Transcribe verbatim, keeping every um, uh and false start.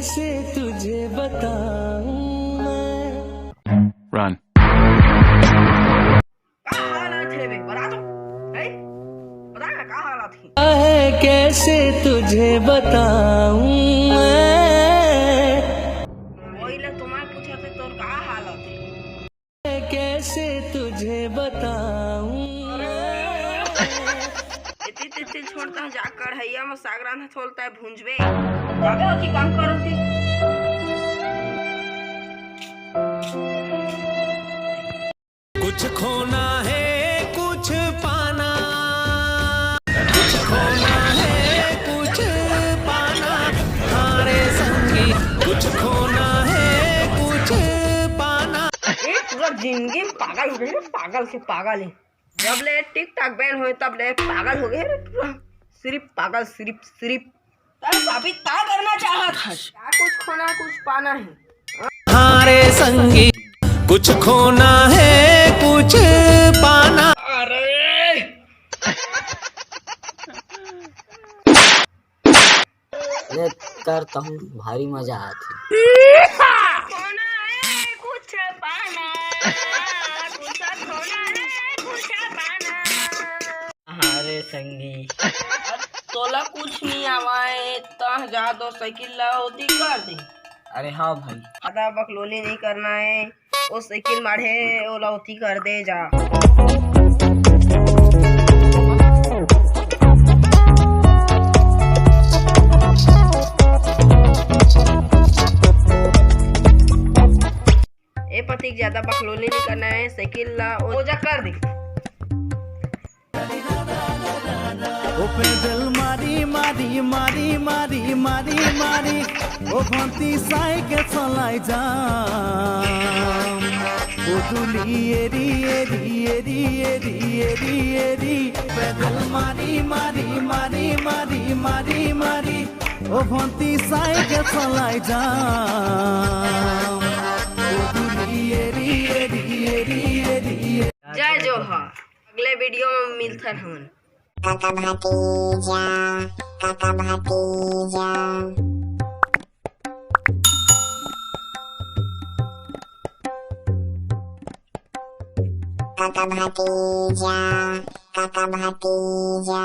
से तुझे बताऊं मैं। Run. का हालत हे बे? बता तो। हैं? बता ना, का हालत हे? है, कैसे तुझे बताऊं मैं? वही ला तुम्हारे पूछा थे, तोर का हालत हे? कैसे तुझे बताऊं? एती तेती छोड़ता हूँ, जा कढ़ैया में साग रांधा, थोलता है भूंजबे। जाबे होती काम करो थी। कुछ खोना है, कुछ पाना। कुछ खोना है, कुछ पाना। हाँ रे संगी, कुछ खोना है, कुछ पाना। ए, पूरा जिंदगी में पागल हो गए रे, पागल से पागल है। जब ले TikTok ban होए, तब ले पागल हो गए रे पूरा। सिर्फ पागल, सिर्फ, सिर्फ। तब साबित का करना चाहत हस? क्या कुछ खोना, कुछ पाना है? हाँ रे संगी, कुछ खोना है, कुछ पाना। अरे! ले करता हूँ, भारी मजा आथे। खोना है, कुछ पाना। कुछ खोना है, कुछ पाना। हाँ रे संगी। तोला कुछ नहीं आवाए, तह जा दो साइकिल ला ओती कर दे। अरे हाँ भाई। ज्यादा बकलोली नहीं करना है, वो साइकिल माढ़े, ओला ओती कर दे जा। ए पतिक ज्यादा बकलोली नहीं करना है, साइकिल ला ओजा कर दे। ओ पैदल मारी, मारी, मारी, मारी, मारी, मारी, ओ भंती साइकिल चलाई जा। ओ दुली एरी, एरी, एरी, एरी, एरी, एरी, पैदल मारी, मारी, मारी, मारी, मारी, मारी, ओ भंती साइकिल चलाई जा। ओ दुली एरी, एरी, एरी, एरी, एरी। जय जोहार। अगले वीडियो में मिलथन हमन। काका भतीजा, काका भतीजा। काका भतीजा, काका भतीजा।